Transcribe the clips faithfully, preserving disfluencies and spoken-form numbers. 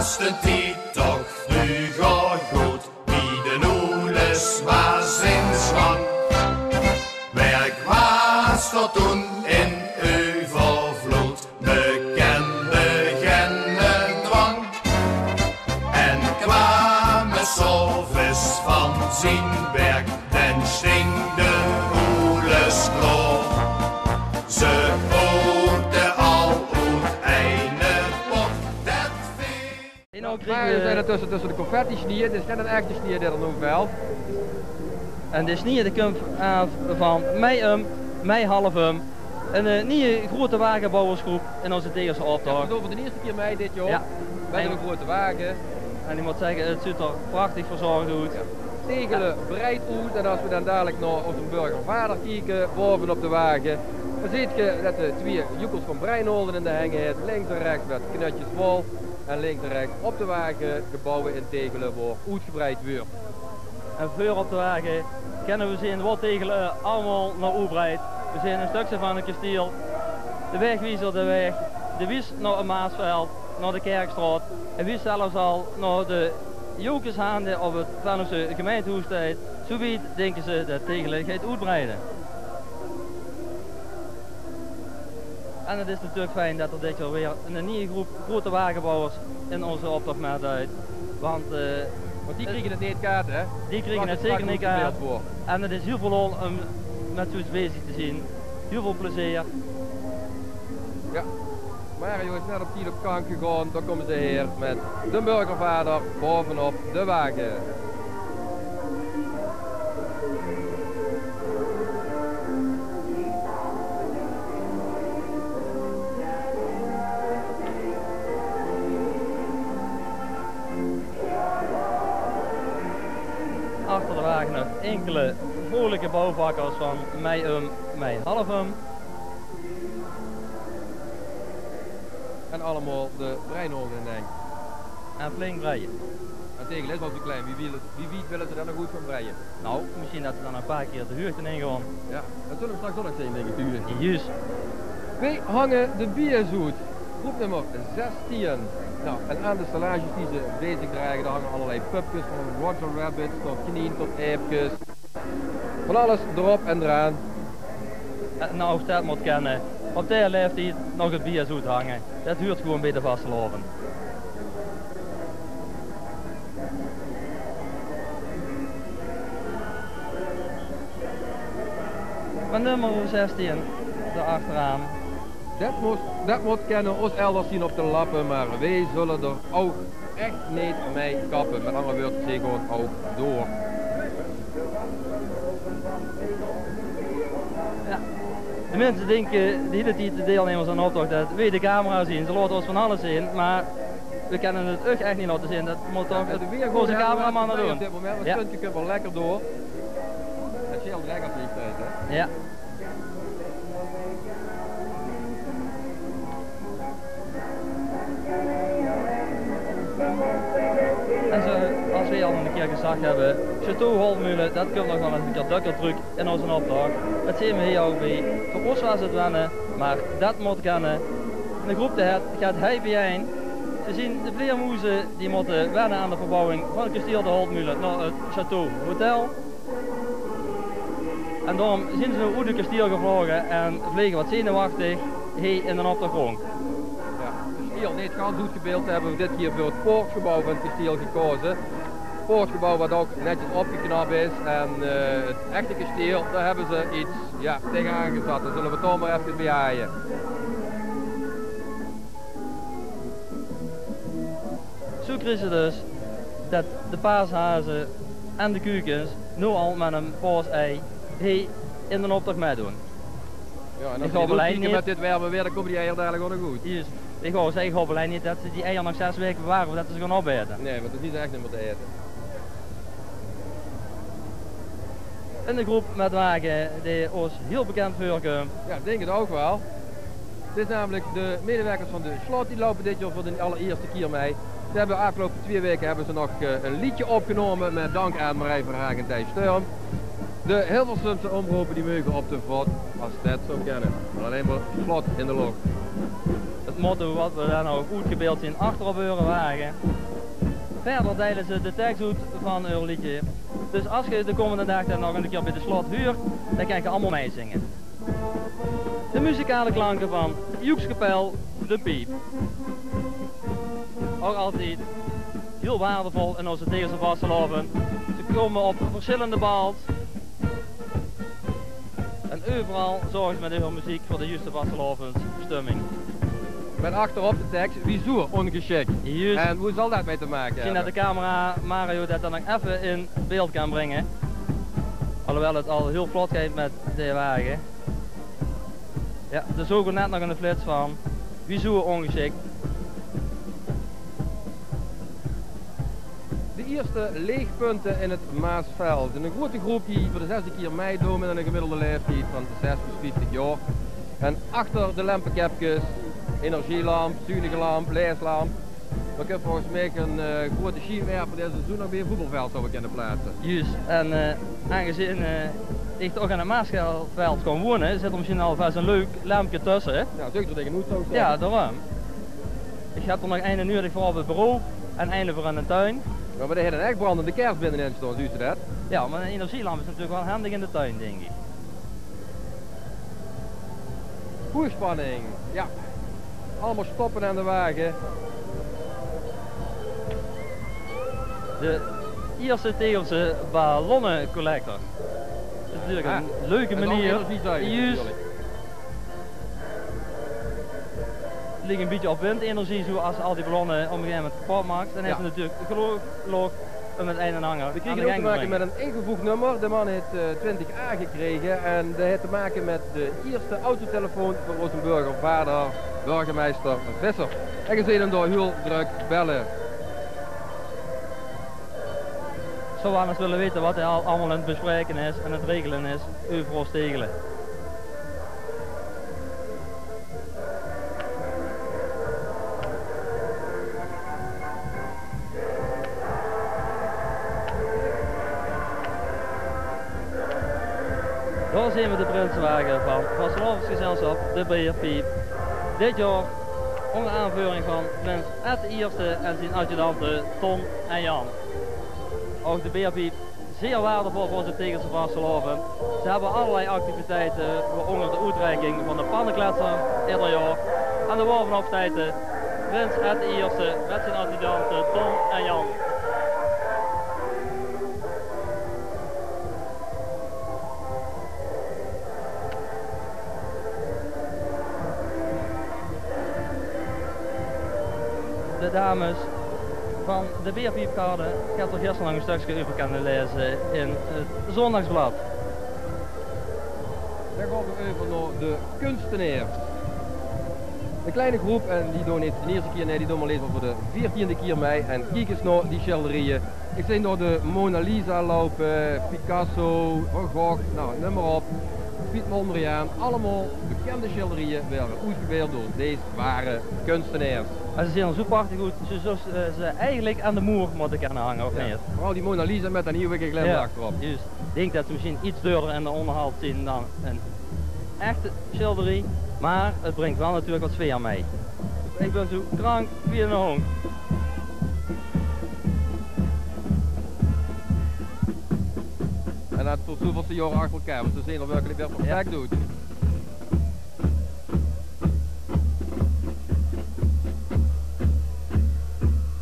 Waas d'n tied toch vreuger good, wie d'n oeles waas in zwang. Werk waas d'r toen in euvervlood, me kende genne dwang. En kwaam 's aoves van zien werk, dan sting d'n oeles klaor. Ze ote al oet eine pot det vee. En noe kriege we... Veer zien intösse tösse de confetti-snieë. 't Is gein echte snieë die d'r noe vèlt. En de snieë die kump aaf van Mei Um, Mei Half Um. Ein, eh, nieje groeate wagebouwersgroep in ózze Tegelse optoch. Jao, veur de ierste kier mei dit jaor. Jao. Mit ein groeate wage. En ich mót zègke, 't zuut d'r prachtig verzorg oet. Jao. Tegele breit oet en es we dan dalik nao ózze burgervader kieke, baovenop de wage, dan zeet ge det de twieë joekels van Breinoolde in de heng haet. Links en rechs mit knötjes wol en links en rechs op de wage gebouwe in Tegele, wo oetgebreid wuuert. En veur op de wage kinne we zeen wo Tegele allemaol nao oetbreit. We zeen ein stökske van 't kestiel. De waegwiezer, de waeg, de wies nao 't Maasveld, nao de Kerkstraot. En wies zelfs al nao de Jocushaande op 't Venlose gemeintehoes steit. Zoe wied dinke ze det Tegele geit oetbreide. En 't is natuurlik fijn det d'r dit jaor weer ein nieje groep groeate wagebouwers in ózze optoch mitdeit. Want, eh, want die kriege 't neet kaad, hè? Die kriege 't zeker neet kaad. En 't is hiel väöl lol óm mit zoe get bezig te zeen. Hiel väöl plezeer. Jao. Mario is net op tied op kank gegange. Dao kómme ze haer mit de burgervader baovenop de wage. Achter de wage nog inkele vrolike bouwvakkers van Mei Um, Mei Half Um. En allemaol de Breinoolde in de heng. En flink breie. En Tegele is al zoe klein. Wie wied, wie wied wille ze det nog oet gaon breie? Nou, mesjien det ze dan ein paar kier de huugde in gaon. Jao, det zulle we straks ouch nog zeen, dink ich, Tuur. Juus. Veer hange de bies oet. Groep nummer zestien. Nou, en aan de stellages die ze bezig drage, dao hange allerlei pupkes, van Roger Rabbits tot knien tot aepkes. Van alles d'rop en d'raan. En ouch det mót kènne. Op dae laeftied nog 't bies oethange. Det huurt gewoen bie de vastelaovend. Mer nummer zestien, dao achteraan. Det mót, det mót kènne, ós elders zien op de lappe, mer veer zulle d'r ouch ech neet mei kappe. Mit anger wäörd, ze gaon ouch door. Jao. De minse dinke de hiele tied, de deilnummers aan d'n optoch, det veer de camera zien. Ze laote ós van alles zeen, mer veer kènne 't uch ech neet laote zeen. Det mót toch de, ózze cameraman doon. Op dit moment, want Stuntje kump waal lekker door. Det sjeelt drek op leeftied, hè? Jao. En zoe es veer al ein kier gezag höbbe, Château Holtmühle, det kump nog waal ins ein kier dökker trök in ózzen optoch. Det zeen veer hie ouch bie. Veur ós waas 't wenne, mer det mót kènne. De groep die geit hei biejein. Ze zien de vleermoeze die mótte wenne aan de verbouwing van 't kestiel de Holtmühle nao 't Château Hotel. En daorum zien ze noe oet 't kestiel gevloge en vlege wat zenewechtig hie in d'n optoch rónk. Jao, 't kestiel neet gans oetgebeeld te höbbe, veer dit kier veur 't poortgebouw van 't kestiel gekaoze. 't Poortgebouw wat ouch netjes opgeknap is en, eh, 't echte kestiel, dao höbbe ze get, jao, taengenaan gezat. Dao zulle veer toch mer efkes bie haaie. Zoe kriege ze dus det de paashaze en de kukes noe al mit ein paasei hie in d'n optoch mitdoon. Jao, en es ze neet oetkieke mit dit werme waer, dan kómme die eier dalik ouch nog good. Juus. Ich wou zègke, ich haop allein neet det ze die eier nog zès waeke beware of det ze ze gaon opaete. Nae, want 't is neet ech neet mier te aete. En de groep mit wage die ós hiel bekènd veurkump. Jao, ich dink 't ouch waal. 't Is namelik de medewerkers van de Sjlot, die loupe dit jaor veur de allerierste kier mei. Ze höbbe aafgeloupe twieë waeke höbbe ze nog, eh, ein leedje opgenómme mit dank aan Marij Verhagen en Thijs Sturm. De Hilversumse omroepe die meuge op de vot, es det zou kènne. Mer allein mer Sjlot in de loch. motto wat we dan ouch oetgebeeld zien achter op eure wage. Wiejer deile ze de teks oet van eur leedje. Dus es ge de kómmende daag dan nog ein kier bie de slot huurt, dan kènt ge allemaol meizinge. De muzikale klanke van Joekskapel De Piep. Ouch altied hiel waardevol in ózze Tegelser vastelaovend. Ze kómme op versjillende bals. En euveral zörge ze mit hun meziek veur de juuste vastelaovendsstumming. Mit achterop de teks: "Wie zoer óngesjik." Juust. En wo zal det mit te make höbbe? Mesjien det de camera Mario det dan nog effe in beeld kan bringe. Alhoewel het al hiel vlot geit mit de wage. Jao, d'r zoog net nog ein flits van. Wie zoer óngesjik. De ierste leechpunte in het Maasveld. Ein groete groep die veur de zesde kier meidoon mit ein gemiddelde laeftied van zes tot vieftig jaor. En achter de lempekepkes, energielamp, zuunige lamp, laeslamp, dan kóns se volges mich ein, eh, groete sjienwerper die se zoe nog bie ein voetbalveld zouws kónne plaatse. Juus, en, eh, aangezeen, eh, ich toch aan 't Maasveld gaon wone, zit d'r mesjien alvas ein leuk lempke tösse. Jao, zoe d'r taengeneuver, zouw ich zègke. Jao, daorum. Ich höb d'r nog eine nuuedig veur op 't bureau en eine veur in den tuin. Jao, mer dao haet 'r ech brandende kers binnenin staon, zuus se det? Jao, mer ein energielamp is natuurlik waal hendig in den tuin, dink ich. Hoeag spanning, jao. Allemaol stoppe aan de wage. De ierste Tegelse ballonnecollector. Det is natuurlik ein leuke manier. Juus. Liek ein bietje op windenergie, zoe es se al die ballonne op ein gegaeve moment kepot maaks. Dan haet 'r natuurlik genóg loch um 't ein en anger aan de gaank te bringe. We kriege ouch te make mit ein ingevoeg nummer. De man haet, eh, twintig A gekrege en det haet te make mit de ierste autotelefoon veur ózze burgervader, burgemeister Visser. En ge zeet 'm dao hiel drök belle. Zouw waal ins wille weite waat hae al allemaol aan 't bespraeke is en aan 't regele is, euveral Tegele. Dao zeen we de prinsewage van vastelaovesgezelsjap De Beerpiep. Dit jaor ónger aanveuring van prins Ed de Ierste en zien adjudante Ton en Jan. Ouch De Beerpiep zeer waardevol veur ózze Tegelse vastelaovend. Ze höbbe allerlei activiteite, waorónger de oetreiking van de Pannekletser eder jaor. En de Worvenopsteite, prins Ed de Ierste mit zien adjudante Ton en Jan. De dames van de Beerpiepgarde, ich höb d'r gister nog ein stökske euver kónne laeze in 't Zóndagsblad. Dan gaon we euver nao de kunstenaers. Ein klein groep en die doon neet de ierste kier, nae, die doon mer lees al veur de veertiende kier mei. En kiek ins nao die sjilderieje. Ich zeen dao de Mona Lisa loupe, Picasso, Van Gogh, nou, neum mer op. Piet Mondriaan, allemaol bekènde sjilderieje waere oetgebeeld door dees ware kunstenaers. En ze zeen d'r zoe prachtig oet, ze zóws, eh, ze eigelik aan de moer mótte kónne hange, of neet? Veural die Mona Lisa mit d'n hieëwige glimlach d'rop. Juus. Ich dink det ze mesjien get deurder in de óngerhald zeen dan ein echte sjilderie, mer 't bringk waal natuurlik get sfeer mei. Ich bön zoe krank wie eine hóndj. En det veur 't zoeveelste jaor achter ein, want ze zeen d'r wirkelik weer perfek oet.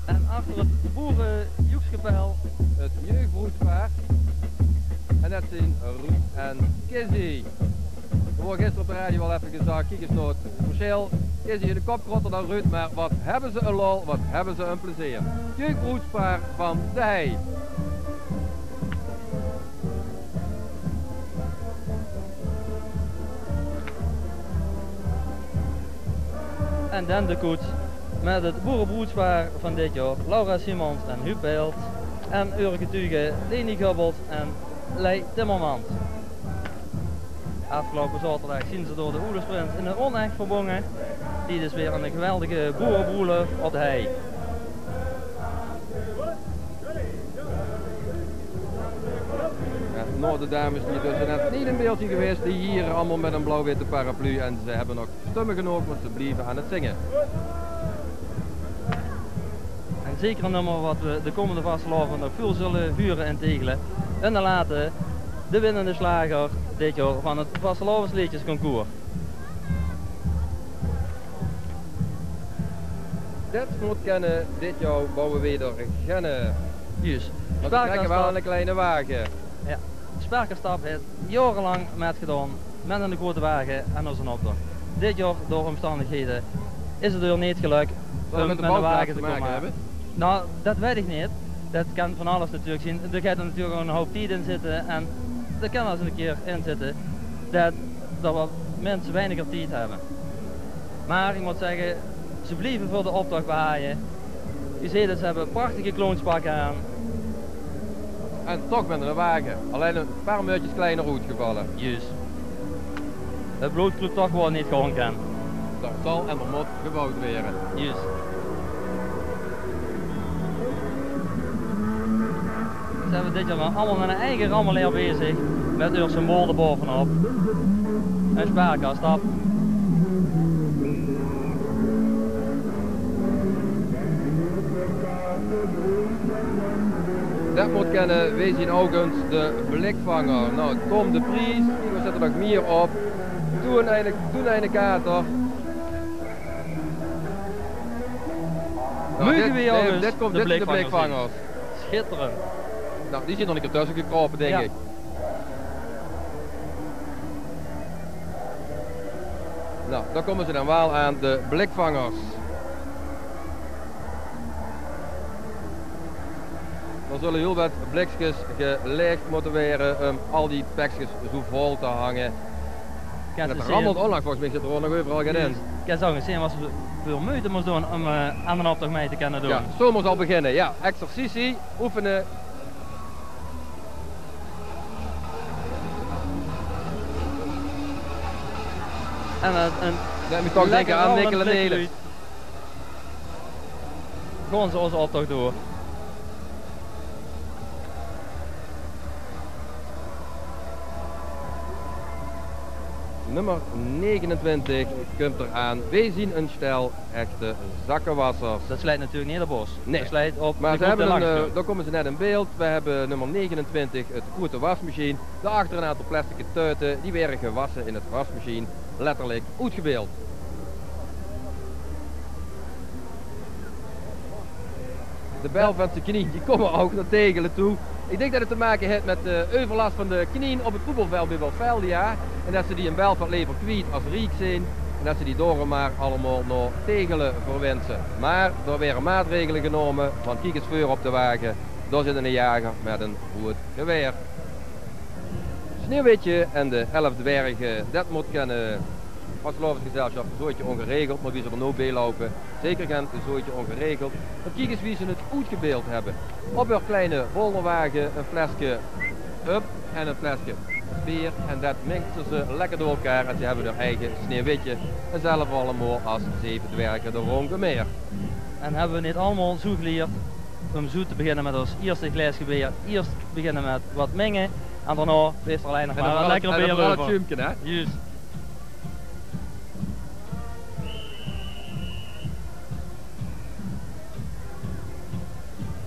En achter 't boerejoekskapel 't jeugdbroedspaar. En det zeen Ruud en Kizzy. D'r woort gister op de radio al effe gezag, kiek ins nao 't versjil. Kizzy, de kop groter dan Ruud, mer waat höbbe ze ein lol, waat höbbe ze ein plezeer. Jeugdbroedspaar van de Hei. En dan de koets mit 't boerebroedspaar van dit jaor, Laura Simons en Huub Beelt, en eure getuge Leni Gubbels en Lei Timmermans. Aafgeloupe zaoterdaag zien ze door de Oelesprins in 't ónech verbónge. Dit is weer ein geweldige boerebroelof op de Hei. Nao de dames die dus net neet in beeld zien gewaes, die hie allemaol mit 'n blauw-witte paraplu en ze höbbe nog stumme genóg, want ze blieve aan 't zinge. En zeker ein nummer wat we de kómmende vastelaovend nog väöl zulle hure in Tegele. En dan late de winnende sjlager dit jaor van 't vastelaovesleedjesconcours. Det mót kènne, dit jaor bouwe we d'r gènne. Juus. Want we trèkke waal eine kleine wage. Jao. Sperkastap haet jaorelang mitgedaon mit eine groeate wage aan ózzen optoch. Dit jaor, door ómstandighede, is 't d'r neet gelök óm mit eine wage te kómme. Nou, det weit ich neet. Det kan van alles natuurlik zeen. D'r geit natuurlik ouch eine houp tied in zitte en d'r kan waal ins eine kier in zitte det d'r wat minse weiniger tied höbbe. Mer ich mót zègke, ze blieve veur de optoch waje. Geer zeet 't, ze höbbe prachtige clownspakke aan. En toch mit eine wage. Allein ein paar maotjes kleiner oetgevalle. Juus. 't Blood klopt toch waal neet gewoon ken. Dao zal en d'r mót gebouwd waere. Juus. Ze höbbe dit jaor allemaol mit hun eige rammelaer bezig, mit häör symbool d'r baovenop. Ein sperkastap. Det mót kènne, we zien ouch ins de blikvanger. Nou, Tom de Pries, dao zit d'r nog mier op. Doe eine, doe eine kater. Nou, dit, dit, dit kómt, dit zien de blikvangers. Sjitterend. Nou, die zien d'r ein kier tösse gekrope, dink ich. Nou, dao kómme ze dan waal aan, de blikvangers. D'r zulle hiel waat blikskes gelag mótte waere óm al die pekskes zoe vol te hange. En 't rammelt ouch nog, volges mich zit d'r ouch nog euveral get in. Ken zeen, waat veur meujte mós doon óm, eh, aan d'n optoch mei te kènne doon. Jao, zoe mós al beginne. Jao, exercitie, oefene. En ein, ein... Det mót toch lekker denke aan Nikkele Nele. Gaon ze ózze optoch door. Nummer negenentwintig kump d'r aan. Weej zien ein sjtel echte zakkewassers. Det sjleit natuurlik neet op ós. Nae. Det sjleit op de groep dae langs kump. Mer ze höbbe ein, eh, dao kómme ze net in beeld. Weej höbbe nummer negenentwintig, 't groete wasmesjien. Daoachter ein aantal plastieke tuite. Die waere gewasse in 't wasmesjien. Letterlik oetgebeeld. De Belventse knien, die kómme ouch nao Tegele toe. Ich dink det 't te make haet mit, eh, euverlas van de knien op 't voetbalveld bie Belfeldia. En det ze die in Belfort lever kwiet as riek zien. En det ze die daorum mer allemaol nao Tegele verwinse. Mer d'r waere maatregele genómme, want kiek ins veur op de wage, dao zit eine jager mit ein groet gewaer. Sneeuwwitje en de elf dwerge, det mót kènne. Vastelaovesgezelsjap Zooitje Ongeregeld, mer wie ze d'r noe bie loupe, zeker gein Zooitje Ongeregeld. Want kiek ins wie ze 't oetgebeeld höbbe. Op häör kleine bolderwage ein fleske up en ein fleske beer. En det mingse ze lekker door-ein. En ze höbbe häör eige Sneeuwwitje. En zelf allemaol as zeve dwerge d'r rónk ómhaer. En höbbe we neet allemaol zoe gelierd óm zoe te beginne mit ós ierste glaeske beer? Iers beginne mit waat minge en daonao is d'r allein nog mer ein lekker beer euver. En dan veural 't sjuumke, hè? Juus.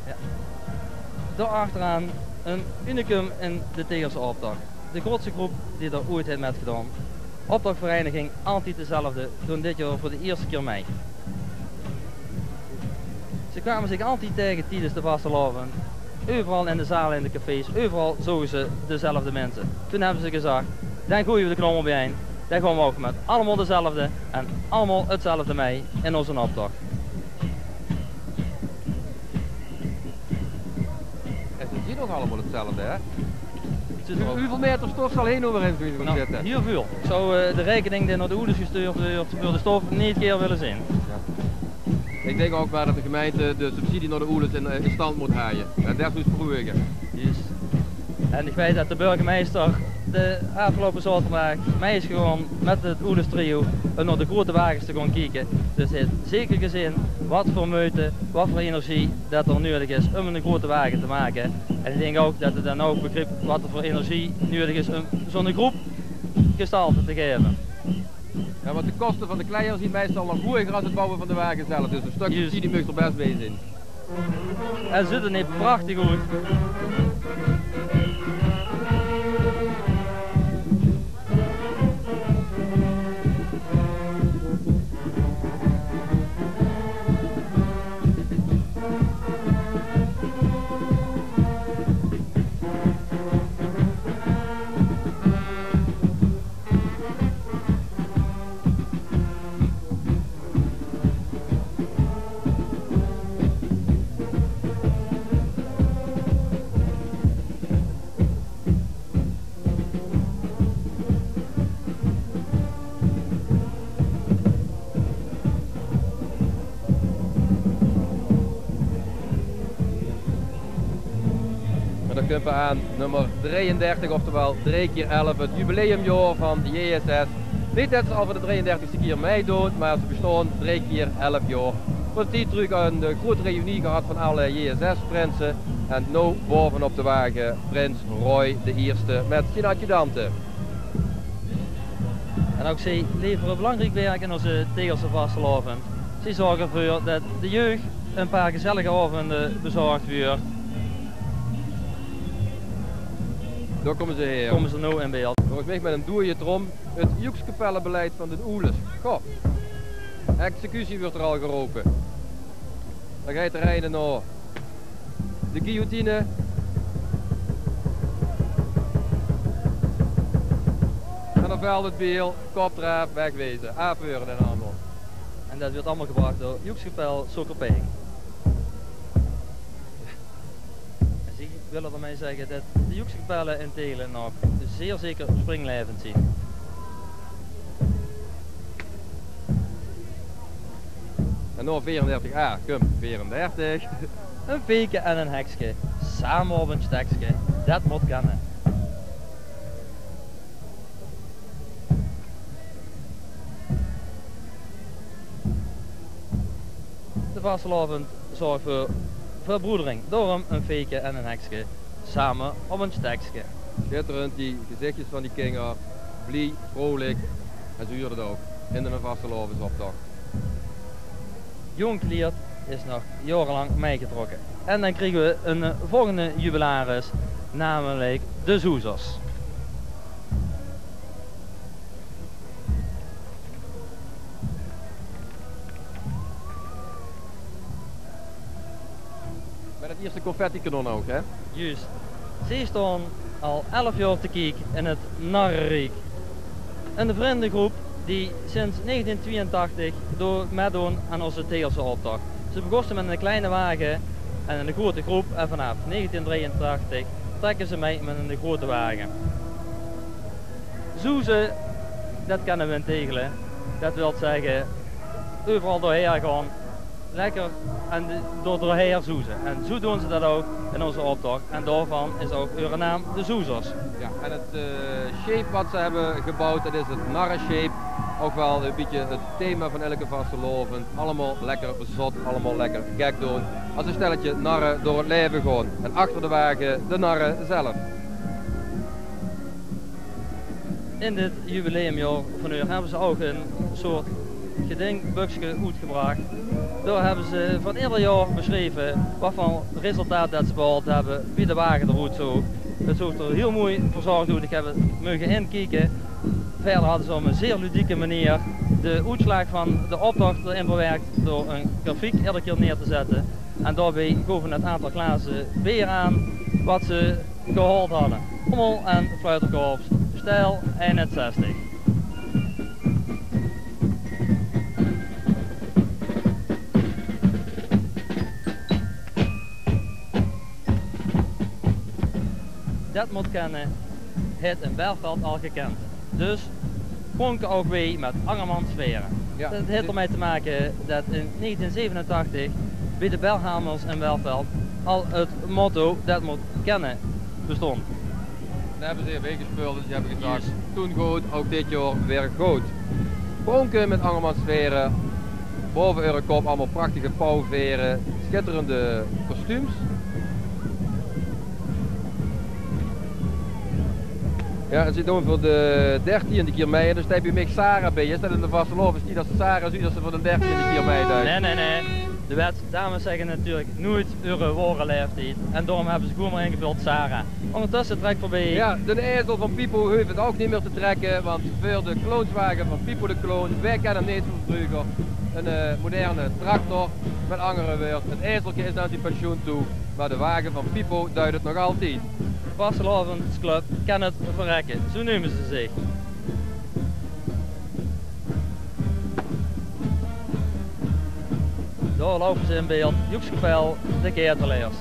Jao. Dao achteraan ein unicum in de Tegelse optoch. De groetste groep die d'r oeit haet mitgedaon. Optochvereiniging Altied Dezelfde doon dit jaor veur de ierste kier mei. Ze kwame zich altied taenge tiedes de vastelaovend. Euveral in de zale, in de cafés, euveral zoge ze dezelfde minse. Toen höbbe ze gezag: dan goeje we de knómmel biejein. Dan gaon we ouch mit allemaol dezelfde en allemaol 'tzelfde mei in ózzen optoch. En ze zien ouch allemaol 'tzelfde, hè? Wie, wieväöl maeter stof zal hie noe weer in gaon zitte? Nou, hiel väöl. Ich zou, eh, de raekening die nao de Oeles gestuurd weurt veur de stof neet gaer wille zeen. Jao. Ich dink ouch mer det de gemeinte de subsidie nao de Oeles in, eh, in stand mót haje. En det is verhoge. Juus. En ich weit det de burgemeister De aafgeloupe zaoterdaag mei is gegange mit 't Oeles Trio um nao de groete wages te gaon kieke. Dus hae haet zeker gezeen wat veur meujte, wat veur energie det d'r neudig is um 'ne groete wage te make. En ich dink ouch det hae dan ouch begriep wat d'r veur energie neudig is um zoe'n groep gestalte te gaeve. Jao, want de koste van de kleier zien meistal nog hoeger as 't bouwe van de wage zelf. Dus e stök subsidie maag d'r bès bie zeen. En zuut d'r neet prachtig oet? En dan kump 'r aan, nummer drieëndertig, oftewel drie kier elf, 't jubileumjaor van de J S S. Neet det ze al veur de drieëndertigste kier meidoon, mer ze bestaon drie kier elf jaor. Veur 'n tied trök 'n, eh, groete reunie gehad van alle J S S-prinse. En noe baovenop de wage prins Roy de Ierste mit zien adjudante. En ouch zie levere belangriek werk in ózze Tegelse vastelaovend. Zie zörge d'rveur det de jeug e paar gezellige aovende bezörg wuuert. Dao kómme ze haer. Kómme ze noe in beeld. Volges mich mit 'n doeje trom 't joekskapellebeleid van d'n Oeles. Goh. Executie wuuert d'r al gerope. Dan geit d'r eine nao de guillotine. En dan vèlt 't beel, kop d'raaf, wegwezen. Aafweure den handel. En det wuuert allemaol gebrach door joekskapel Sokkerpink. En zie wille d'rmei zègke det de joekskapelle in Tegele nog zeer zeker springlaevend zien. En nao veerendertig A kump veerendertig. E feeke en e hekske, same op e stekske, det mót kènne. De vastelaovend zörg veur verbroedering. Daorum e feeke en e hekske, same op e stekske. Sjitterend, die gezichjes van die kinger. Blie, vrolik. En zoe huurt 't ouch in 'ne vastelaovesoptoch. Jónk lieëd is nog jaorelang meigetrokke. En dan kriege we 'ne volgende jubilaris, namelik de Zoezers. Mit 't ierste confettikanon ouch, hè? Juust. Zie staon al elf jaor te kiek in 't Narreriek. 'n Vrindegroep die sinds negentien twieëntachtig dao mitdoon aan ózze Tegelse optoch. Ze begóste mit 'ne kleine wage en 'ne groete groep en vanaaf negentien drieëntachtig trèkke ze mei mit 'ne groete wage. Zoeze, det kènne we in Tegele. Det wilt zègke, euveral doorhaer gaon. Lekker en de, door, doorhaer zoeze. En zoe doon ze det ouch in ózze optoch. En daovan is ouch eure naam de Zoezers. Jao, en 't, eh, sjeep wat ze höbbe gebouwd, det is 't narresjeep. Ouch waal e bietje 't thema van eder vastelaovend. Allemaol lekker zot, allemaol lekker gek doon. Es e stelletje narre door 't laeve gaon. En achter de wage de narre zelf. In dit jubileumjaor van eur höbbe ze ouch e soort gedinkbökske oetgebrach. Dao höbbe ze van eder jaor besjreve wat veur resultaat det ze behaold höbbe, wie de wage d'roet zoog. 't Zoog d'r hiel moei verzorg oet. Ich höb 't moge inkieke. Wiejer hadde ze op 'n zeer ludieke meneer de oetslaag van de optoch d'rin verwerk door 'n grafiek eder kier neer te zètte. En daobie gove 't aantal glaze beer aan wat ze gehaold hadde. Trommel en fluiterkorps, stèl einenzestig. Det mót kènne, haet in Belfeld al gekènd. Dus pronke ouch weej mit angermans vaere. Jao. Det haet d'rmei te make det in negentien zevenentachtig bie de Belhamers in Belfeld al 't motto "Det mót kènne" bestóng. Dao höbbe ze weer gespeuld en ze höbbe gezag: toen good, ouch dit jaor weer good. Pronke mit angermans vaere, baove eure kop allemaol prachtige pauwvaere, sjitterende kostuums. Jao, en ze doon veur de dertiende kier mei. En dao steit bie mich Sarah bie. Is det in de vastelaovendstied, es se Sarah zuus, det se veur de dertiende kier mei deis? Nae, nae, nae. De wet, dames zègke natuurlik noeit eure waore laeftied. En daorum höbbe ze gewoen mer ingevöld Sarah. Óngertösse trèk veurbie. Jao, d'n ezel van Pipo hoof 't ouch neet mier te trèkke, want veur de clownswage van Pipo de Clown, wae kint 'm neet van vreuger, 'n, eh, moderne tractor. Mit anger wäörd, 't ezelke is nao zien pensioen toe, mer de wage van Pipo duit 't nog altied. Vastelaovesclub Kin 't Verrèkke, zoe neume ze zich. Dao loupe ze in beeld, Joepskapel, de Ketelaers.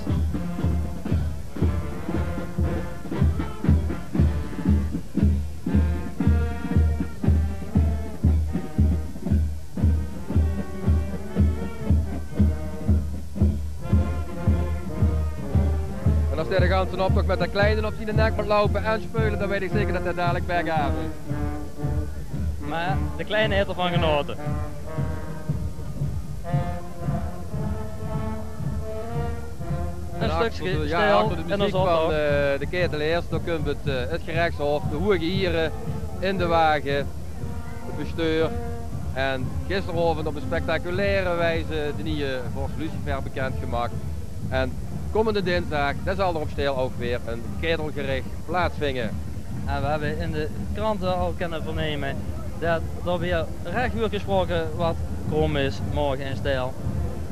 En es dae de ganse optoch mit de kleine op ziene nek mót loupe en speule, dan weit ich zeker det dae dalik bergaaf is. Mer de kleine haet d'rvan genaote. En 'n stökske achter de, jao, achter de meziek van, eh, de Ketelaers, dao kump 't, eh, 't gerechtshof, de hoege hiere in de wage, 't besteur. En gisteraovend op 'n spectaculaire wieze de nieje vors Lucifer bekènd gemaak. En kómmende dinsdaag, dao zal d'r op Steyl ouch weer 'n ketelgerich plaatsvinge. En we höbbe in de krante al kónne verneme det d'r weer rech wuuert gesproke wat krom is morge in Steyl.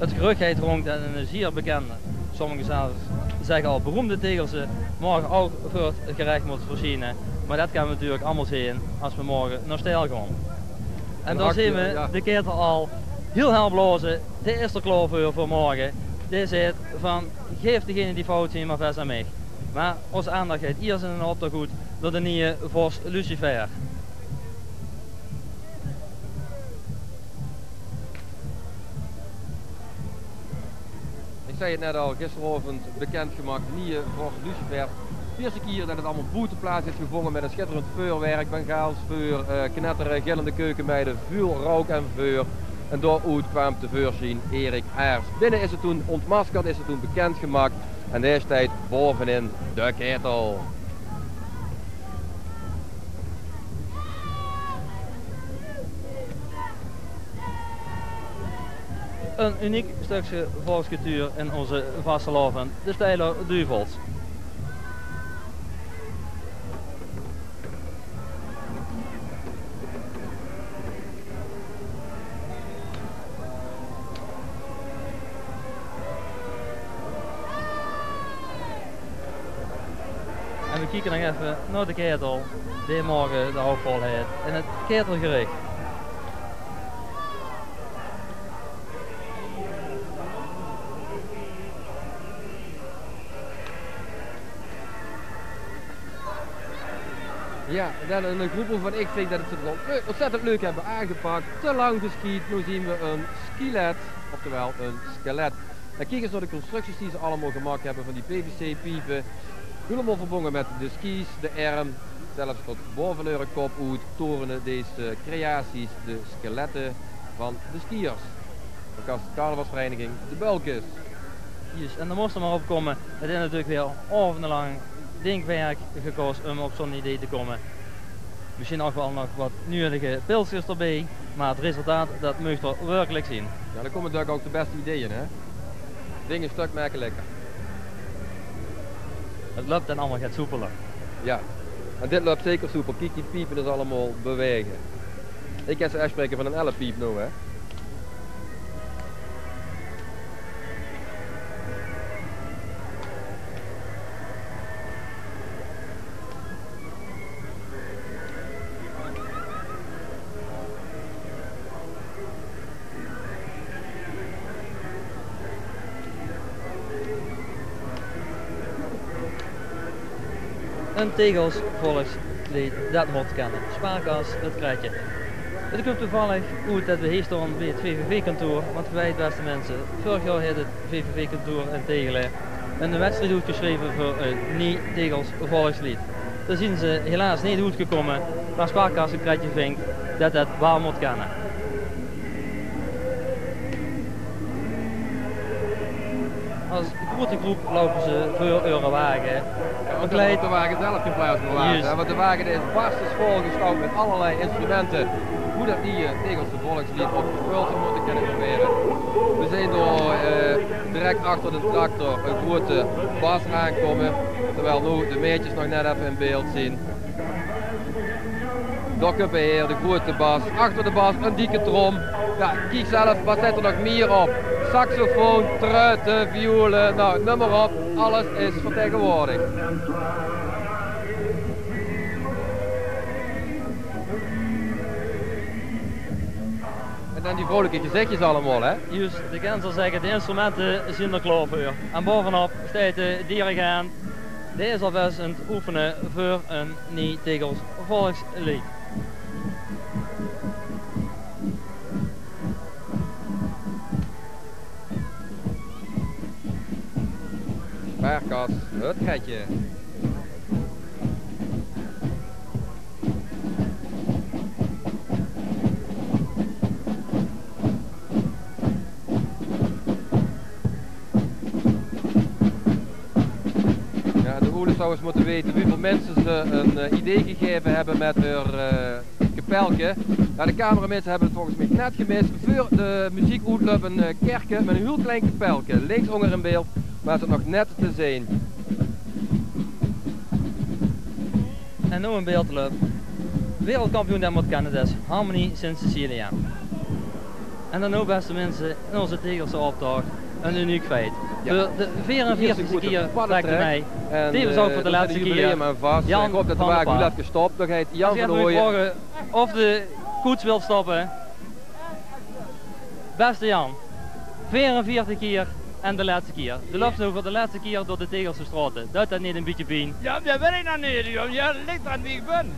't Geruch geit rónd det 'ne zier bekènde, sommige zelfs zègke al beroemde Tegelse morge ouch veur 't gerech mót versjiene. Mer det kónne we natuurlik allemaol zeen es we morge nao Steyl gaon. En dao zeen we de ketel al hiel hel blaoze. Dae is d'r klaor veur, veur morge. Dae zaet van: "Gaef degene die fout zeen mer ves aan mich." Mer ós aandach geit iers in 'nen optoch oet nao de nieje vors Lucifer. Ich zag 't net al, gisteraovend bekènd gemaak, de nieje vors Lucifer. Ierste kier det 't allemaol boete plaats haet gevónje mit 'n sjitterend veurwerk, Bengaals veur, eh, knettere, gillende keukemeide, väöl rouk en veur. En dao-oet kwaam te veursjien Erik Aers. Binne is 't toen óntmaskerd, is 't toen bekènd gemaak. En dae steit baovenin de ketel. Ein uniek stökske volkscultuur in ózze vastelaovend, de Steyler Duvels. En we kieke nog effe nao de ketel, dae morge de hoofdrol haet in 't ketelgerich. Jao, en dan 'n groep wovan ich vin det ze 't waal leu-, óntzèttend leuk höbbe aangepak. Te lang geschiet, noe zeen we 'n skelet, oftewel 'n skelet. En kiek ins nao de constructies die ze allemaol gemaak höbbe van die P V C-piepe. Hielemaol verbónge mit de skis, de erm, zelfs tot baove eure kop oet torene deze creaties de skelette van de skiërs. Van kas-, carnavalsvereniging De Bulkes. Juus, en dao mós 'r mer op kómme. 't Haet natuurlik weer aovendelang dinkwerk gekos óm op zoe'n idee te kómme. Mesjien ouch waal nog wat nuuedige pilskes d'rbie, mer 't resultaat, det maag d'r wirkelik zeen. Jao, dan kómme natuurlik ouch de bèste ideeë, hè? Dinger 'n stök mekkelik. 't Löp dan allemaol get soepeler. Jao, en dit löp zeker soepel. Kiek, die piepe is allemaol bewaege. Ich kin ze aafspraeke van 'n ellepiep noe, hè. Ein Tegels volksleed, det mót kènne. Spaarkas, 't krètje. 't Kump toevallig oet det we hie staon bie 't V V V-kantoor, want geer weit, bèste minse, veurig jaor haet 't V V V-kantoor in Tegele ein wedstried oetgesjreve veur ein niej Tegels volksleed. Dao zien ze helaas neet oetgekómme, mer Sparkasse Kretje vindj det det waal mót kènne. Es groete groep loupe ze veur eure wage. Ja, want de wage zelf gevlaasd mót waere, hè, want de wage is barstens volgestouwd mit allerlei instrumente. Wie det die, eh, Tegelse volksleed opgespeuld mótte kènne waere. Veer zeen dao, eh, direk achter de tractor ein groete bas aankómme, terwiel noe de maedjes nog net effe in beeld zeen. Dao kump 'r, de groete bas. Achter de bas ein dikke trom. Ja, kiek zelf, waat zit d'r nog mieë op? Saxofoon, truite, vioele, nou, neum mer op. Alles is vertegenwoordigd. En dan die vrolike gezichjes allemaol, hè? Juus, de kèns al zègke, de instrumente zien d'r klaor veur. En baovenop steit de dirigent. Dae is alvas aan 't oefene veur ein niej Tegels volksleed. Sparkasse, 't Kretje. Ja, de Oeles zouwe ins mótte weite wieväöl minse ze ein, eh, idee gegaeve höbbe mit häör, eh, kapelke. Ja, de cameramense höbbe 't volges mich net gemis. Veur de meziek oetlöp ein, eh, kèrke mit ein hiel klein kapelke. Links ónger in beeld, mer is 't nog net te zeen. En noe in beeld löp. Wereldkampioen, det mót kènne, det is Harmonie Sint Cecilia. En dan noe, bèste minse, in ózze Tegelse optoch ein uniek feit. Ja. Veur de veerenveertigste kier trèk 'r mei. En, tevens ouch, eh, veur de lètste kier. Jan van der Paal. Ich haop det de wage hiel effe stop. Dan geit Jan van Hooijen. Vraoge of de koets wilt stoppe. Bèste Jan, veerenveertig kier en de lètste kier. De löps noe veur de lètste kier door de Tegelse straote. Duit det neet ein bietje pien? Ja, det weit ich nog neet, jóng. Ja, det lik d'raan wie ich bön.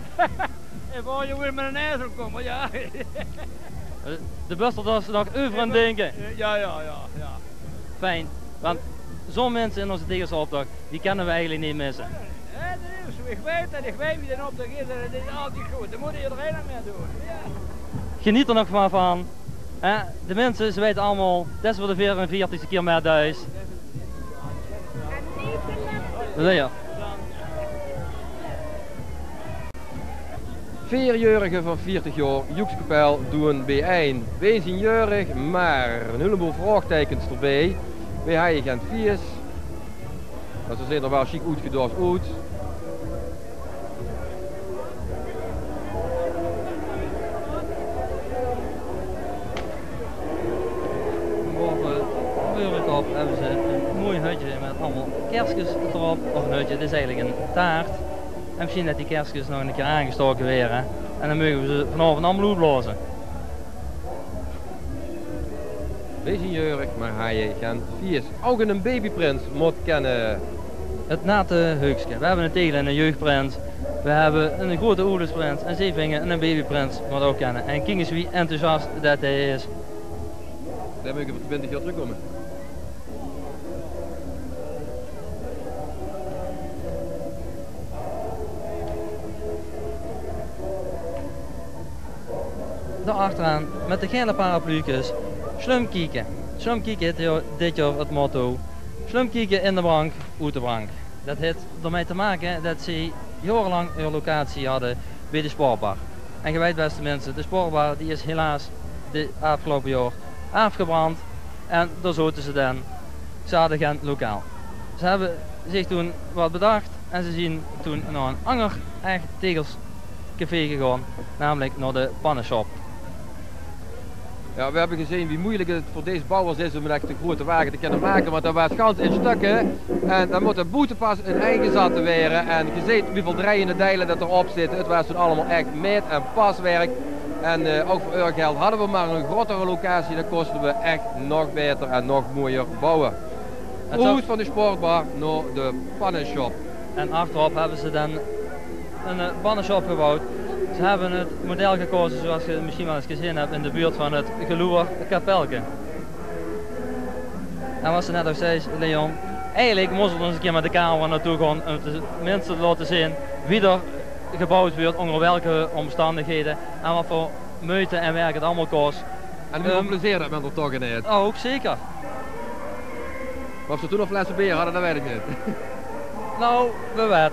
Ich wou hie weer mit ein ezel kómme, ja. De bös d'r dus nog euver aan 't dinke. Ja, ja, ja, ja. Fijn, want zo'n minse in ózze Tegelse optoch, die kènne v'r eigelik neet misse. Nae, det is zoe. Ich weit det, ich weit wie dae optoch is en det is altied good. Dao mót ederein aan mitdoon. Ja. Geneet d'r nog mer van. Hè, de minse, ze weite allemaol, det is veur de veerenveertigste kier mit Duis. Ja. Veer jeurige van veertig jaor Joekskapel doen beejein. Weej zien jeurig, mer ein hieleboel vraogteikes d'rbie. Weej hawwe gen fies. Mer ze zeen d'r waal sjiek oetgedost oet. Bove, bove op höbbe ze ein moei hutje mit allemaol kerskes d'rop. Of ein hutje, 't is eigelik ein taart. En mesjien det die kerskes nog ein kier aangestoke waere. En dan moge v'r ze vanaovend allemaol oetblaoze. Weej zien jeurig, mer hawwe gen fies. Ouch eine babyprins mót kènne. 't Nate Heukske. V'r höbbe ein Tegel en eine jeugprins. V'r höbbe eine groete Oelesprins. En zeej vinge eine babyprins mót ouch kènne. En kiek ins wie enthousiast det hae is. Dae moge veur twintig jaor trökkómme. Dao achteraan mit de gaele parapluukes. Slum kieke. Slum kieke is dit jaor 't motto. Slum kieke in de brank, oet de brank. Det haet d'rmei te make det ze jaorelang häör locatie hadde bie de sportbar. En geej weit, bèste minse, de sportbar die is helaas de aafgeloupe jaor aafgebrand. En dao zote ze dan. Ze hadde gen lokaal. Ze höbbe zich toen get bedach en ze zien toen nao ein anger ech Tegels café gegange, namelik nao de Panneshop. Ja, v'r höbbe gezeen wie meujelik 't veur dees bouwers is óm ech de groete wage te kènne make, want dae waas gans in stökker. En dan mót 'r boete pas in-ein gezat waere. En geej zeet wieväöl dreiende deile det d'rop zitte. 't Waas toen allemaol ech maet- en paswerk. En, eh, ouch veur eur geld hadde v'r mer ein grotere locatie, dan kóste v'r ech nog baeter en nog moeier bouwe. 't Hoes van de sportbar nao de Panneshop. En achterop höbbe ze dan ein, eh, Panneshop geboewd. Ze höbbe 't model gekaoze zoeas geej mesjien waal ins gezeen höbt in de buurt van 't Geloer Kapelke. En waat se net ouch zaes, Leon, Eigelik mós 't ós 'ne kier mit de camera naotoe gaon óm de minse te laote zeen wie d'r gebouwd wuuert, ónger welke ómstandighede en wat veur meujte en werk 't allemaol kos. En wie väöl plezeer det men d'r toch in haet. Ouch zeker. Mer of ze toen nog flesse beer hadde, det weit ich neet. Nou, wae weit.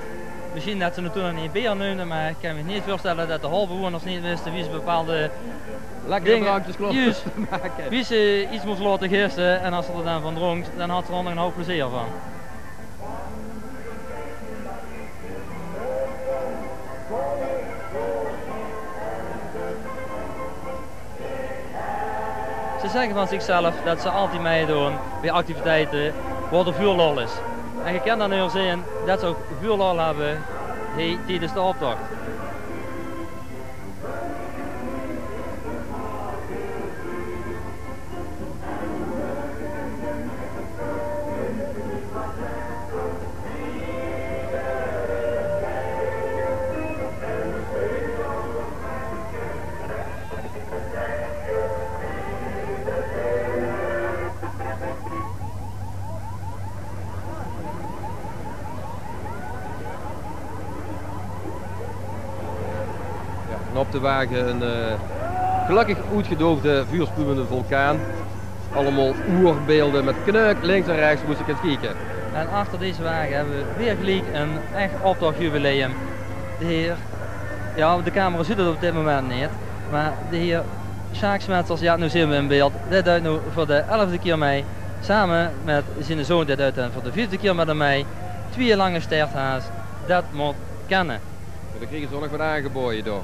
Mesjien det ze toen nog neet beer neumde, mer ich kin mich neet veurstelle det de haof bewoeners neet wiste wie ze bepaalde lekkere dinge, drankjes klop te make. Wie ze get mós laote giste en es ze d'r dan van drónk, dan had ze d'r nog 'nen houp plezeer van. Ze zègke van zichzelf det ze altied mitdoon bie activiteite wo d'r väöl lol is. En ge kènt dan hie zeen det ze ouch väöl lol höbbe hie tiedes de optoch. Jao, en op de wage 'n, eh, gelökkig oetgedoofde, vuurspuwende vulkaan. Allemaol oerbeelde mit kneuk links en rechts, mós se ins kieke. En achter deze wage höbbe v'r weer geliek 'n ech optochjubileum. De heer, jao, de camera zuut 't op dit moment neet, mer de heer Sjaak Smetsers, jao, noe zeen v'r in beeld. Dae deit noe veur de elfde kier mei. Same mit ziene zoon, dae deit dan veur de viefde kier mit häöm mei. Twieë lange sterthaas, det mót kènne. Jao, dan kriege ze ouch nog get aangebaoje, toch.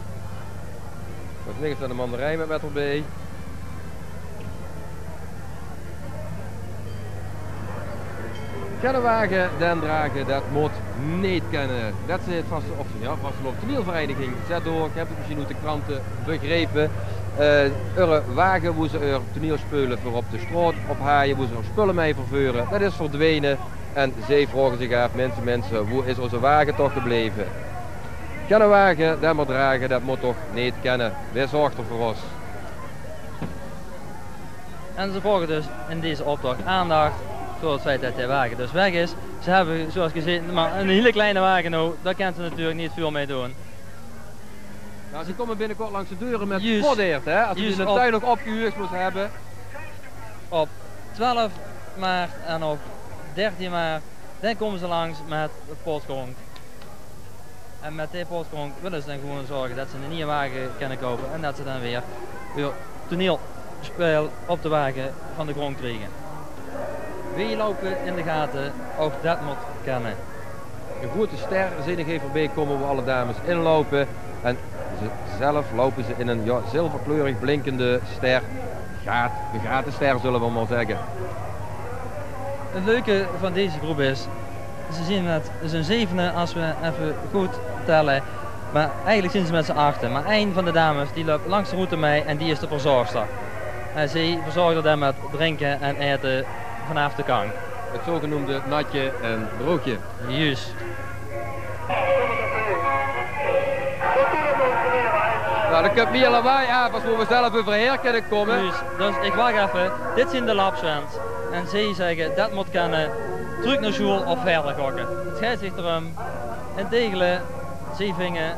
Waat is niks aan de mandarijn mit water d'rbie. Kènne wage, den drage, det mót neet kènne. Det is 't vaste, of jao, vastelaovend toneelvereiniging Zètdoorn. Ge höb 't mesjien oet de krante begrepe. Eh, eure wage, wo ze eur toneelspeule veur op de straot ophaaje, wo ze eur spulle mei verveure, det is verdwene. En ze vraoge zich aaf: minse, minse, wo is ózze wage toch gebleve? Kènne wage, den mer drage, det mót toch neet kènne. Wae zörg d'r veur ós? En ze vraoge dus in deze optoch aandach veur 't feit det de wage dus weg is. Ze höbbe, zoeas gezeen, mer 'ne hiele kleine wage noe. Dao kènne ze natuurlik neet väöl mei doon. Jao, ze kómme binnekort langs de deure mit potdeert, hè? Es ze in de tuin nog opgehuuegd mós höbbe. Op twelf maart en op dertien maart, dan kómme ze langs mit de potgrónk. En mit die potgrónk wille ze dan gewoen zörge det ze 'ne nieje wage kènne koupe en det ze dan weer, weer toneelspeul op de wage van de grónk kriege. Weej loupe in de gate, ouch det mót kènne. 'Ne groete ster zeen ich hie veurbie kómme, wo alle dames in loupe. En ze, zelf loupe ze in 'n, jao, zilverkleurig blinkende ster. Gaat, de Gatester, zulle v'r mer zègke. 't Leuke van deze groep is, ze zeen mit z'n zevene, es v'r effe good tèlle. Mer eigelik zeen ze mit z'n achte. Mer ein van de dames, die löp langs de route mei en die is de verzörgster. En zie verzörg d'r dan mit drinke en aete vanaaf de kant. 't Zogenaomde natje en droogje. Juus. Noe, d'r kump mie lawaai aaf es wo v'r zelf euverhaer kinne kómme. Juus, dus ich wach effe. Dit zeen de Lapswens. En zie zègke, det mót kènne, trök nao sjoel of wiejer gokke. 't Geit zich d'rum. Integendeel, zie vinge,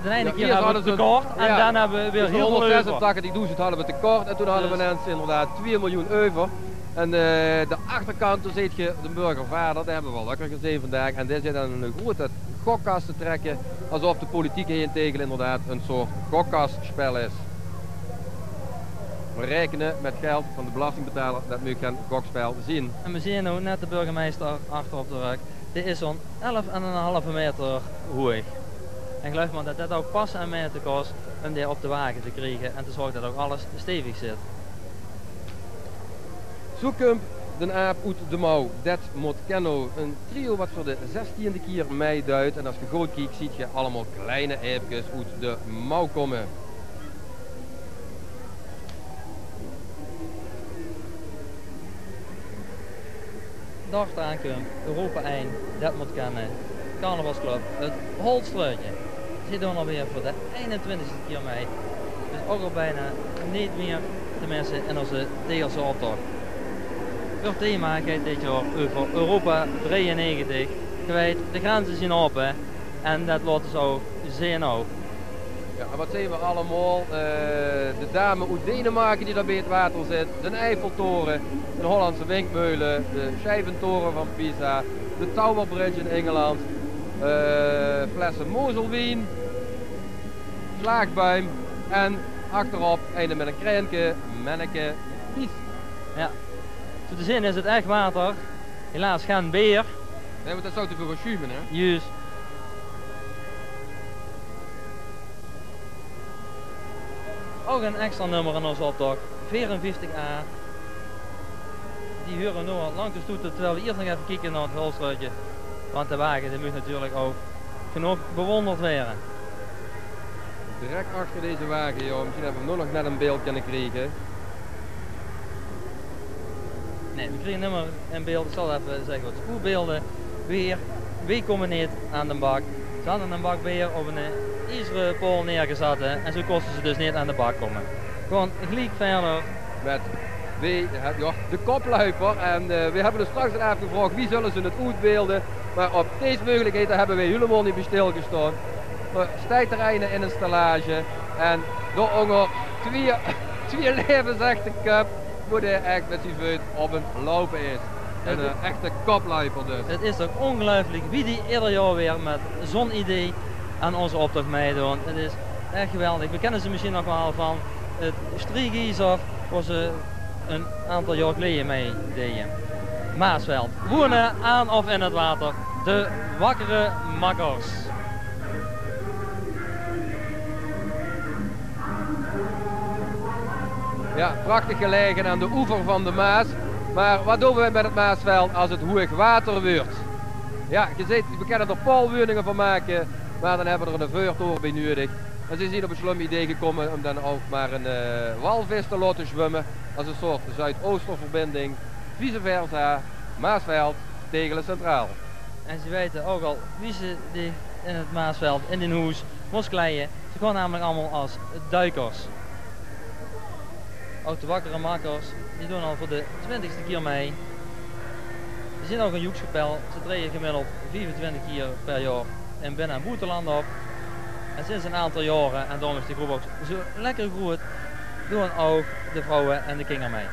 de eine kier höbbe v'r tekort en dan höbbe v'r weer hiel väöl euver. Honderdzesendachtenzigdoezend hadde v'r tekort en toen hadde v'r inens inderdaad twieë miljoen euver. En, eh, de achterkant, dao zeet ge de burgervader, dae höbbe v'r waal leuker gezeen vandaag. En dae zit aan 'n groete gokkas te trèkke, esof de politiek hie in Tegele inderdaad 'n soort gokkasspel is. Raekene mit geld van de belastingbetaler, det maag gein gokspel zeen. En v'r zeen noe net de burgemeister achter op de rök. Dae is zoe'n elf en 'n halve maeter hoeg. En geluif mer det det ouch passe en maete kos óm dae op de wage te kriege en te zörge det ouch alles stevig zit. Zoe kump d'n aap oet de mouw, det mót kènne. Ein trio wat veur de zestiende kier meiduit. En es ge good kiek, zeet ge allemaol kleine aapkes oet de mouw kómme. Dao achteraan kump Europa ein, det mót kènne. Carnavalsclub 't Holtstraötje. Zie doon alweer veur de einentwintigste kier mei. Dus ouch al bienao neet mier te misse in ózze Tegelse optoch. Häör thema geit dit jaor euver Europa drieënnegentig. Geer weit, de grenze zeen aope en det laote ze ouch zeen ouch. Jao, en waat zeen v'r allemaol? Eh, de dame oet Denemarke die dao bie 't water zit, d'n Eiffeltoren, de Hollandse windmeule, de Scheiventore van Pisa, de Tower Bridge in Engeland, eh, flesse Moselwien, slaagboum en achterop eine mit ein kraenke, Menneke Pies. Jao. Zoe te zeen is 't ech water. Helaas gein beer. Nae, want det zou te väöl gaon sjume, hè? Juus. Ouch ein extra nummer in ós optoch, veerenvieftig A. Die hure noe al langs de stoet, terwiel v'r iers nog effe kieke nao 't Hulstruutje. Want de wage, dae mót natuurlik ouch genóg bewónderd waere. Direk achter deze wage, jao. Mesjien höbbe v'r 'm noe nog net in beeld kinne kriege. Nae, v'r kriege 'm nimmer in beeld. Ich zal effe zègke waat ze oetbeelde. Weer, weer kómme neet aan de bak. Ze hadde eine bak beer op ein iezere paol neergezat, hè, en zoe kóste ze dus neet aan de bak kómme. Gewoon geliek wiejer. Mit, weer, jao, de kopluiper. En, eh, weer höbbe ós straks al aafgevraog, wie zölle ze 't oetbeelde? Mer op dees meugelikheid höbbe weer hielemaol neet bie stilgestaon. D'r steit d'r eine in ein stallage en dao-ónger twieë, twieë laevensechte köp, wo dae ech mit zien veut op 't loupe is. Ein, eh, echte kopluiper dus. 't Is toch óngeluifelik wie die eder jaor weer mit zoe'n idee aan ózze optoch mitdoon. 't Is ech geweldig. Veer kènne ze mesjien nog waal van 't Striegies of wo ze ein aantal jaor geleje mitdeje. Maasveld. Woeëne aan of in 't water. De Wakkere Makkers. Jao, prachtig gelaege aan de oever van de Maas. Mer waat doon v'r mit 't Maasveld es 't hoeg water wuuert? Jao, geer zeet, v'r kènne d'r paolwuninge van make, mer dan höbbe v'r d'r eine veurtoer bie nudig. En ze zeen op 'n slum idee gekómme óm dan ouch mer 'n, eh, walvis te laote zwumme es 'n soort Zuidoosterverbinding, vice versa, Maasveld, Tegele Centraal. En ze weite ouch al wie ze dich in 't Maasveld, in dien hoes, mós kleie. Ze gaon namelik allemaol es duikers. Ouch de Wakkere Makkers, die doon al veur de twintigste kier mei. Ze zeen ouch 'n joekskapel. Ze traeje gemiddeld viefentwintig kier per jaor in binne- en boeteland op. En sinds 'n aantal jaore, en daorum is de groep ouch zoe lekker groeët, doon ouch de vrouwe en de kinger mei.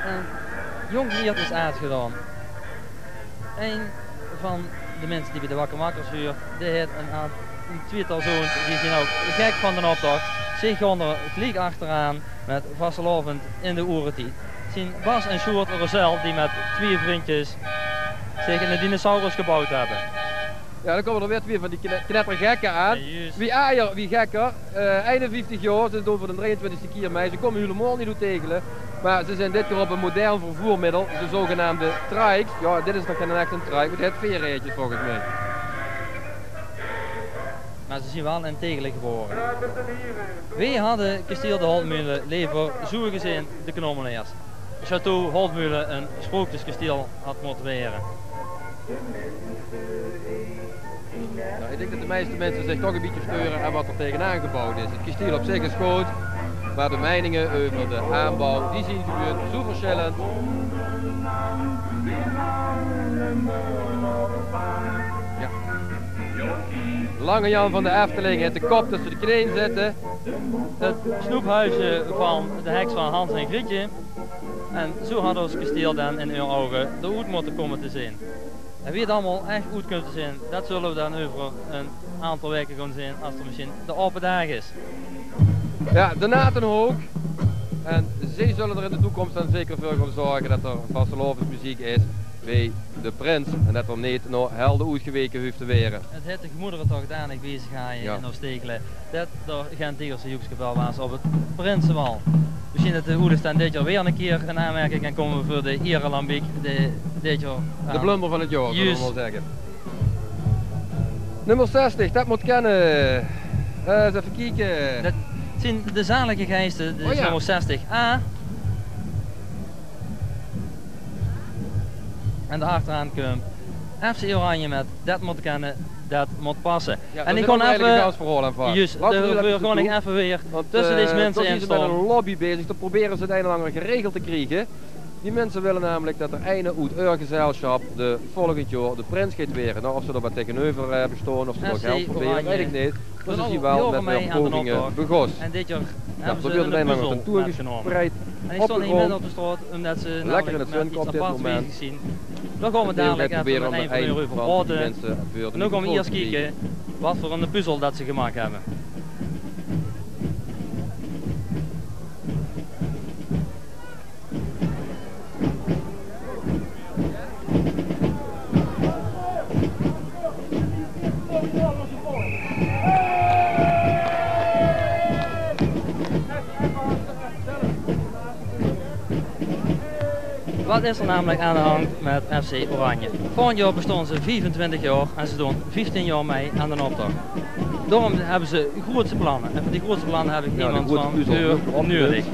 En jónk lieërt is aad gedaon. Ein van de minse die bie de Wakkere Makkers huuert, dae haet 'n aad-, 'n twieëtal zoons, die zeen ouch gek van d'n optoch. Ze gaon d'r gliek achteraan mit vastelaovend in de oeretied. 't Zeen Bas en Sjoerd Rosel die mit twieë vrundjes zich 'ne dinosaurus gebouwd höbbe. Jao, dan kómme d'r weer twieë van die kne-, knettergekke aan. Jao, juus. Wie ajer, wie gekker. Eh, einenvieftig jaor, ze doon veur de drieëntwintigste kier mei. Ze kómme hielemaol neet oet Tegele, mer ze zeen dit kier op 'n modern vervoermiddel, de zogenaamde trike. Jao, dit is nog gein echte trike, want 't haet veer raedjes volges mich. Mer ze zeen waal in Tegele gebore. Weer hadde kestiel de Holtmule lever, zoe gezeen, de Knommeleers. Château Holtmule 'n sprookjeskestiel had mótte waere. Noe, ich dink det de meiste minse zich toch e bietje steure aan waat d'r taengenaan gebouwd is. 't Kestiel op zich is good, mer de meininge euver de aanbouw, die zeen gewoon zoe versjillend. Jao. Lange Jan van de Efteling haet de kop tösse de kneen zitte. 't Snoephuisje van de heks van Hans en Grietje. En zoe had ós kestiel dan in eur ouge d'r oet mótte kómme te zeen. En wie 't allemaol ech oet kump te zeen, det zulle v'r dan euver 'n aantal waeke gaon zeen, es d'r mesjien de aope daag is. Jao, de Natenhook. En zie zulle d'r in de toekóms dan zeker veur gaon zörge det d'r vastelaovesmeziek is bie de prins en det d'r neet nao Helde oetgeweke hoof te waere. 't Haet de gemoedere toch danig bezig gehaoje, jao, in Oostegele, det d'r gein Tegelse joekskapel waas op 't prinsebal. Mesjien det de Oedes dan dit jaor weer 'ne kier in aanmerking kan kómme veur de ierelambiek, de, dit jaor, de blunder van 't jaor, zulle v'r waal zègke. Nummer zestig, det mót kènne. Eh, ins effe kieke. Det zeen de Zalige Geiste, de, o jao, nummer zestig A. En dao achteraan kump FC Oranje mit Det mót kènne. det mót passe. Jao, en ich gaon effe, juus, dao gaon ich effe weer tösse dees minse in staon. Want, eh, dao zien ze mit ein lobby bezig. Dao probere ze 't ein en anger geregeld te kriege. Die minse wille namelik det d'r eine oet eur gezelsjap de volgend jaor de prins geit waere. Noe, of ze d'r waat taengeneuver, eh, höbbe staon, of ze dao geld veur waere, weit ich neet. Mer ze zien waal mit häör poginge begós. En dit jaor höbbe ze ein puzzel mitgenómme. En ich staon hie midde op de straot, ómdet ze namelik mit get aparts bezig zien. Dao gaon v'r dalik effe mit ein van häör euver praote. En dan gaon v'r ieërs kieke waat veur ein puzzel det ze gemaak höbbe. Waat is d'r namelik aan de hand mit F C Oranje? Volgend jaor bestaon ze viefentwintig jaor en ze doon vieftien jaor mei aan d'n optoch. Daorum höbbe ze grootse planne. En veur die grootse planne höb ich emes van häör nuuedig.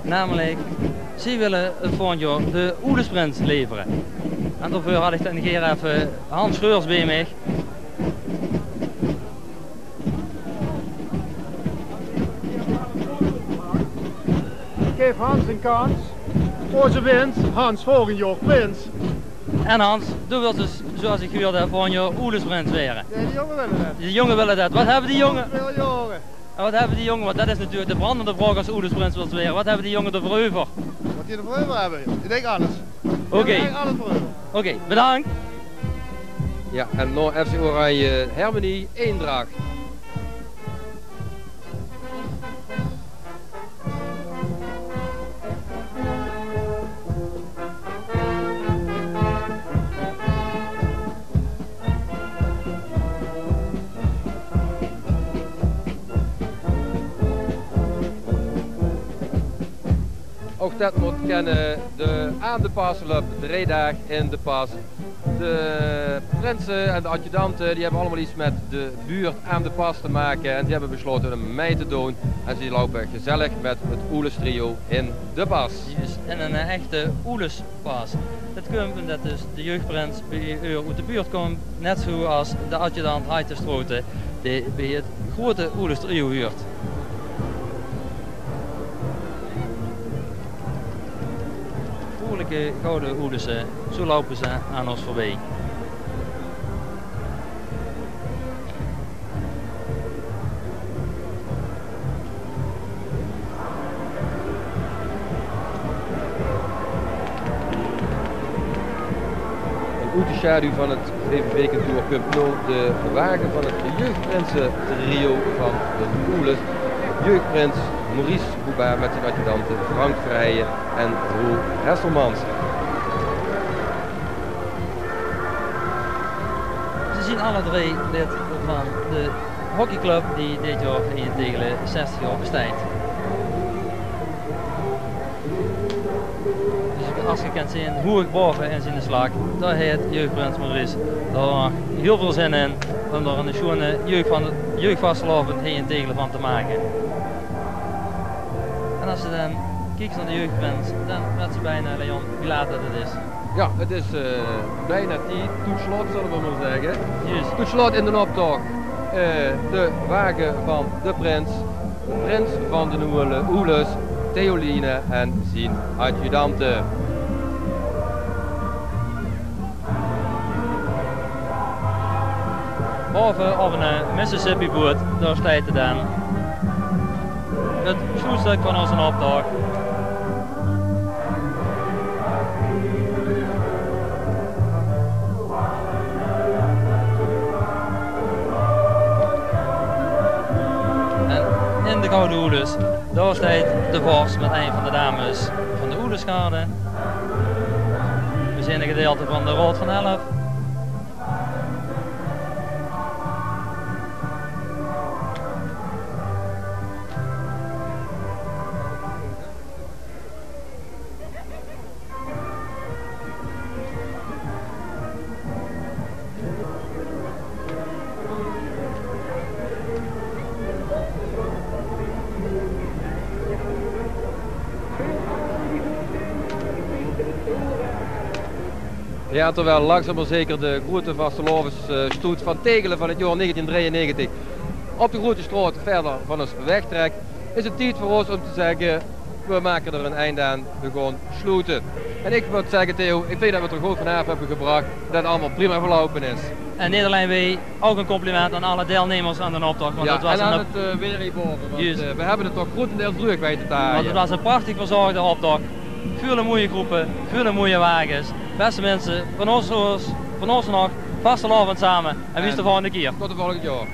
Namelik, zie wille 't volgend jaor de Oelesprins levere. En daoveur had ich dan gaer effe Hans Scheurs bie mich. Gaef Hans ein kans. Ózze wins, Hans volgend jaor prins. En Hans, doe wils dus, zoeas ich huuerde, volgend jaor Oelesprins waere. Jao, die jónge wille det. Die jónge wille det. Waat höbbe die jónge? Väöl jaore. En waat höbbe die jónge, want det is natuurlik de brandende vraog es Oelesprins wils waere. Waat höbbe die jónge d'r veur euver? Waat die d'r veur euver höbbe? Ich dink alles. Oké. Ich dink alles veur euver. Oké, bedank. Jao, en nao F C Oranje, Hermenie, Eendracht. Ouch det mót kènne, de aan de pas löp, drei daag in de pas. De prinse en de adjudante, die höbbe allemaol get mit de buurt aan de pas te make en die höbbe beslaote óm mei te doon. En ze loupe gezellig mit 't Oeles Trio in de pas. Juus, in ein echte Oelespas. Det kump ómdet dus de jeugdprins bie eur oet de buurt kump, net zoe es de adjudant Haite Strote, dae bie 't groeate Oeles Trio huurt. Vroelike Gouwe Oelesse, zoe loupe ze aan ós veurbie. En oet de sjaduw van 't V V V-kantoor kump noe de wage van 't jeugdprinse-trio van de Oeles. Jeugdprins Maurice Bouba mit zien adjudante Frank Vrijen en Roel Hesselmans. Ze zien alle drei lid van de hockeyclub die dit jaor hie in Tegele zestig jaor besteit. Dus es ge kènt zeen, hoeg baove in zien slak, dao haet jeugdprins Maurice dao nog hiel väöl zin in óm d'r ein sjoeane jeugdvan-, jeugdvastelaovend hie in Tegele van te make. En es se dan kieks nao de jeugdprins, dan wèts se bijna, Leon, wie laat det 't is. Jao, 't is, eh, bijna tied. Toet slot, zölle v'r mer zègke. Juus. Toet slot in d'n optoch, eh, de wage van de prins. De prins van de Oele-, Oeles, Theoline en zien adjudante. Baove op ein, eh, Mississippi-boot, dao steit 't dan. 't Sjoelstök van ózzen optoch. En in de Gouwe Oeles, dao steit de vors mit ein van de dames van de Oelesgarde. V'r zeen ein gedeilte van de Raod van Elf. Ja, terwiel langzaam mer zeker de groete vastelaovesstoet van Tegele van 't jaor negentien drieënnegentig op de Groete Sjtraot wiejer van ós wegtrèk, is 't tied veur ós óm te zègke: we make d'r ein ind aan, we gaon sjloete. En ich mót zègke, Theo, ich vinj det we 't d'r good vanaaf höbbe gebrach, det 't allemaol prima verloupe is. En neet allein weej, ouch ein compliment aan alle deilnummers aan d'n optoch, want 't waas ein, eh, weer hie bove, want, eh, we höbbe 't toch groetendeils dreug weite te haje. Want 't waas ein prachtig verzorgde optoch. Väöl moeie gróppe, väöl moeie wages. Bèste minse, van ós, van ós nog, vastelaovend same. En wies de volgende kier. Tot de volgend jaor.